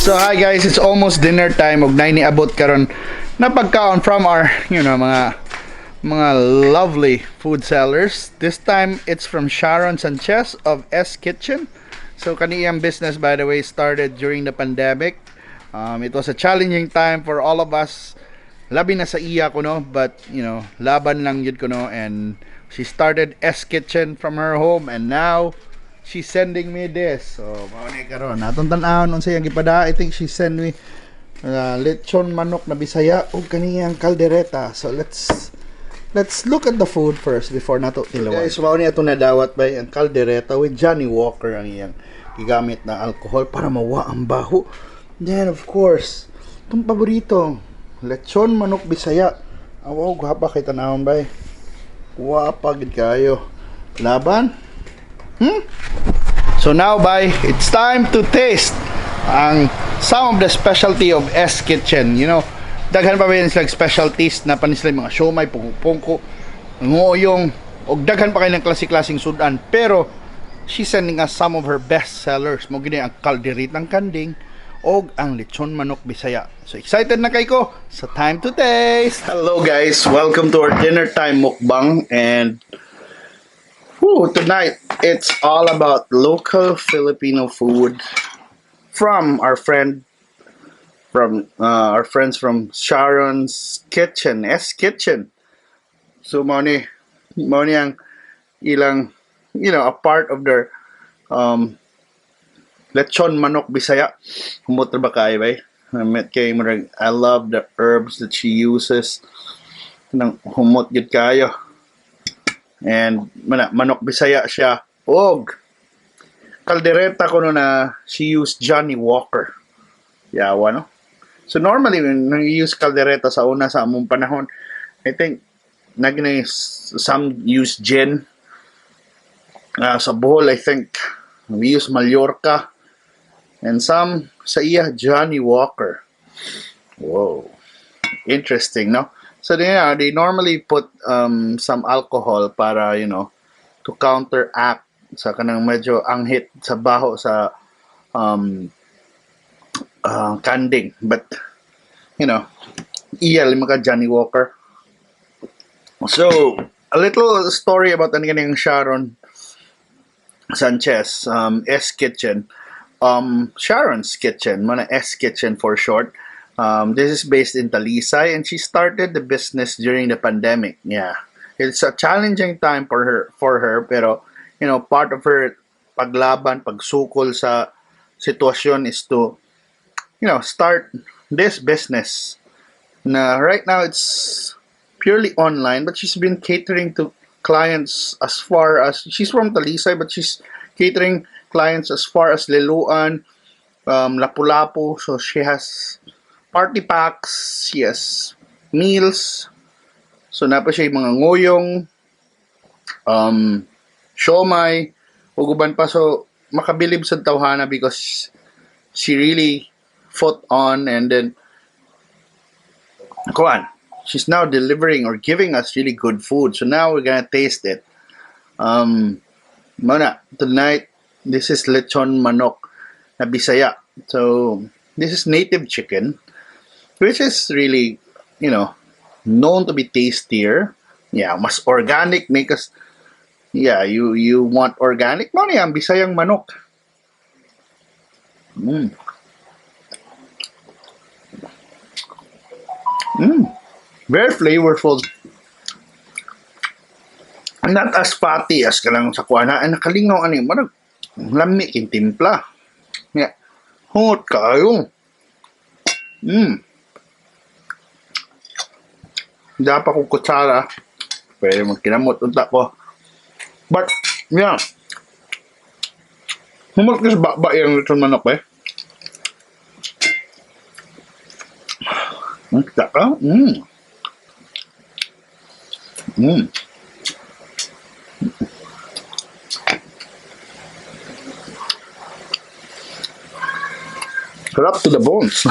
So hi guys, it's almost dinner time ug nay niabot karon na pagkaon from our, mga lovely food sellers. This time it's from Sharon Sanchez of SKitchen. So kaniyang business, by the way, started during the pandemic. It was a challenging time for all of us. Labi na sa iya ko no, but laban lang yun ko no, and she started SKitchen from her home, and now she's sending me this. So, mauni karon. Atong tan-awon unsa yang gipada. I think she sent me Lechon Manok na Bisaya ug kaniyang kaldereta. So, let's look at the food first before nato tilawan. Guys, mauni atong nadawat by ang kaldereta with Johnny Walker ang iyang gigamit na alcohol para mawa ang baho. Then, of course, itong paborito, Lechon Manok Bisaya. Awaw, gwapa kay tanawon bay. Gwapa gid kayo. Laban? So now it's time to taste some of the specialty of SKitchen. Daghan pa ba yan silang specialties na panisla mga siomay, pungko, ngoyong, o daghan pa kayo ng klase-klaseng sudan. Pero she's sending us some of her best sellers. Mo gini ang Kalderetang Kanding o ang Lechon Manok Bisaya. So excited na kay ko. So time to taste. Hello guys, welcome to our dinner time mukbang, and tonight it's all about local Filipino food from our friends from Sharon's Kitchen, SKitchen. So money ang ilang, a part of their Lechon Manok Bisaya. Humot ba kayo ba? I love the herbs that she uses. Nang humot gid kayo. And manok Bisaya siya. Og kaldereta ko na she used Johnny Walker. Yawa no? So normally when you use kaldereta sa una sa among panahon, I think some use gin. Sa Bohol, I think we use Mallorca. And some sa iya Johnny Walker. Whoa. Interesting, no? So they normally put some alcohol para to counteract sa kanang medyo anghit sa baho sa kanding, but iya lima ka Johnny Walker. So a little story about ang kaning Sharon Sanchez SKitchen. Sharon's Kitchen, mana SKitchen for short. This is based in Talisay, and she started the business during the pandemic. Yeah, it's a challenging time for her, pero part of her paglaban, pagsukol sa sitwasyon is to start this business. Na right now it's purely online, but she's been catering to clients as far as, she's from Talisay, but she's catering clients as far as Liloan, Lapu-Lapu. So she has party packs, she has meals. So napa siya yung mga ngoyong, siomay, uguban pa. So makabilib sa tawhana because she really fought on, and then she's now delivering or giving us really good food. So now we're gonna taste it. Tonight this is Lechon Manok na Bisaya. So this is native chicken, which is really, known to be tastier. Yeah, mas organic, you want organic. Mo ang Bisayang manok. Very flavorful. Not as fatty as kanang sa kuana. Ay nakalingaw ani, marag lami king timpla. Yeah. Hot kayo. Dapat ko kutsara. Pwede magkinamot unta ko. But, yeah. Humot ko sa baba yung lechon manok eh. Kita ka? Sarap to the bones.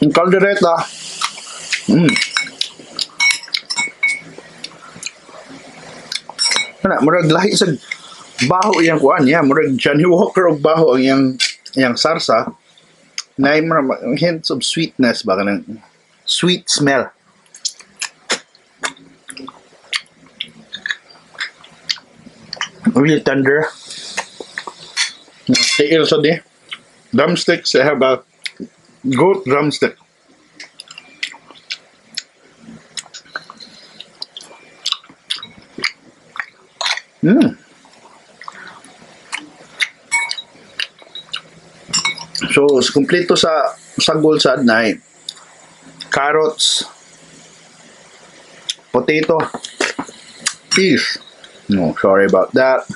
Yung kaldereta. Kana murag lahi sa baho yang kuan ya, murag Johnny Walker og baho ang yang sarsa. Na hints of sweetness ba kanang sweet smell. Really tender. Tiil sa di. Drumsticks, I have a goat drumstick. So, kumpleto sa gulsad na carrots, potato, peas. No, sorry about that.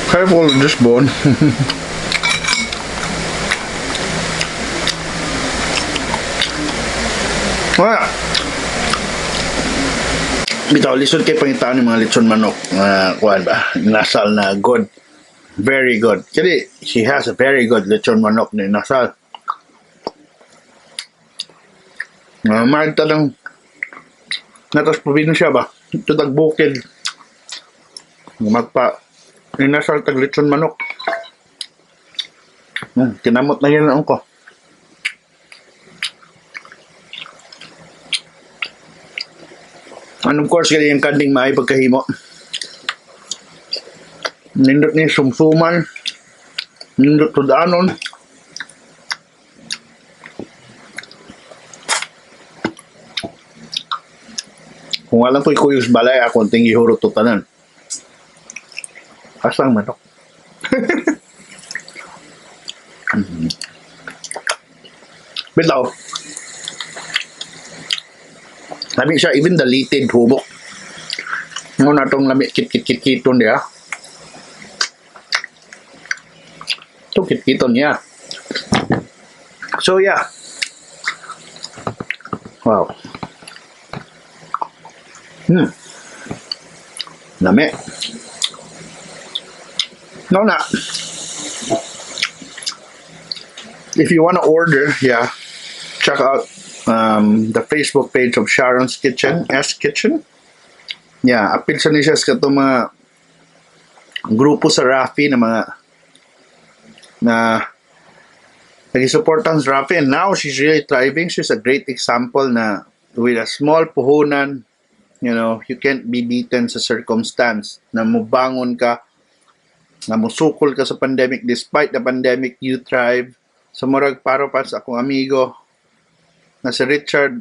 Careful with this bone. Wala. Bitaw, lisod kay pangitaan ng mga lechon manok. Kuhan ba? Nasal na good. Very good. Kasi she has a very good lechon manok na nasal. Mahal talang natas probinsya ba? Ito tagbukid. Magpa inasal tag lechon manok. Kinamot na yan ko. And of course, kaya yung kanding maay pagkahimo. Nindot ni sumsuman. Nindot tudanon. Kung alam ko ikuyos balay, ako ting ihurot to tanan. Asang manok. Bitaw. Lami siya, even the litid hubok. Ano na itong lami, kit-kit-kit-kiton niya. Ito, kit-kiton niya. So, yeah. Wow. Lami. No, na. If you want to order, yeah, check out the Facebook page of Sharon's Kitchen, SKitchen. Yeah, apil sa niya sa itong mga grupo sa Rafi na mga na nag-supportan sa Rafi, and now she's really thriving. She's a great example na with a small puhunan, you know, you can't be beaten sa circumstance na mubangon ka, na musukol ka sa pandemic. Despite the pandemic, you thrive. So murag paro pa sa akong amigo na si Richard,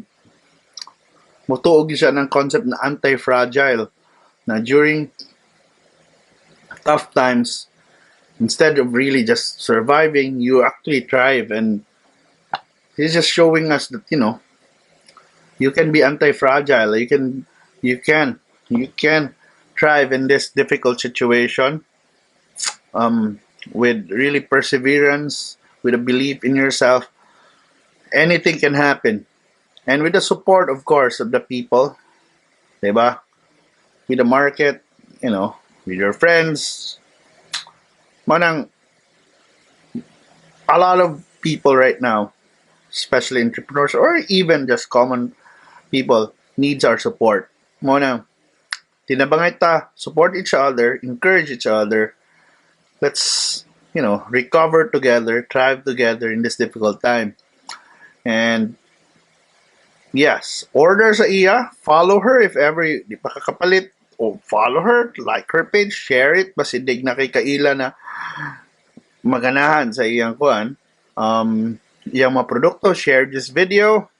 mutuog siya ng concept na anti-fragile, na during tough times, instead of really just surviving, you actually thrive. And he's just showing us that, you know, you can be anti-fragile. You can thrive in this difficult situation with really perseverance, with a belief in yourself. Anything can happen. And with the support, of course, of the people, diba? With the market, you know, with your friends. Manang, a lot of people right now, especially entrepreneurs or even just common people, needs our support. Manang, tinabangay ta, support each other, encourage each other. Let's, you know, recover together, thrive together in this difficult time. And yes, order sa iya, follow her if ever di pa kakapalit, o follow her, like her page, share it, basi dig na kay kaila na maganahan sa iyang kuan, iyang mga produkto, share this video,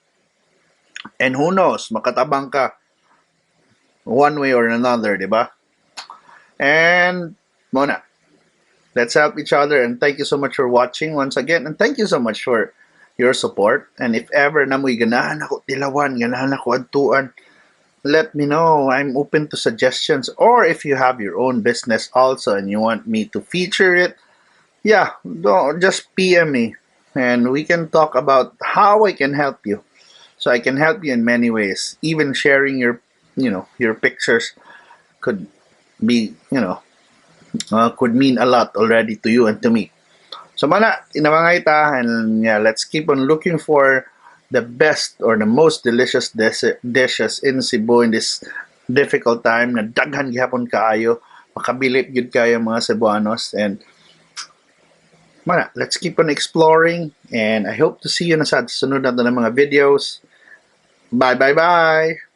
and who knows, makatabang ka one way or another, di ba? And muna, let's help each other, and thank you so much for watching once again, and thank you so much for your support. And if ever na mo'y ganahan ako tilawan, ganahan ako adtuan, let me know. I'm open to suggestions. Or if you have your own business also and you want me to feature it, yeah, don't just PM me and we can talk about how I can help you. So I can help you in many ways. Even sharing your, your pictures could be, could mean a lot already to you and to me. So mana, inamangay ta, and yeah, let's keep on looking for the best or the most delicious dishes in Cebu in this difficult time na daghan gihapon kaayo, makabilip gyud kayo mga Cebuanos, and mana, let's keep on exploring, and I hope to see you na sa sunod na mga videos. Bye bye bye.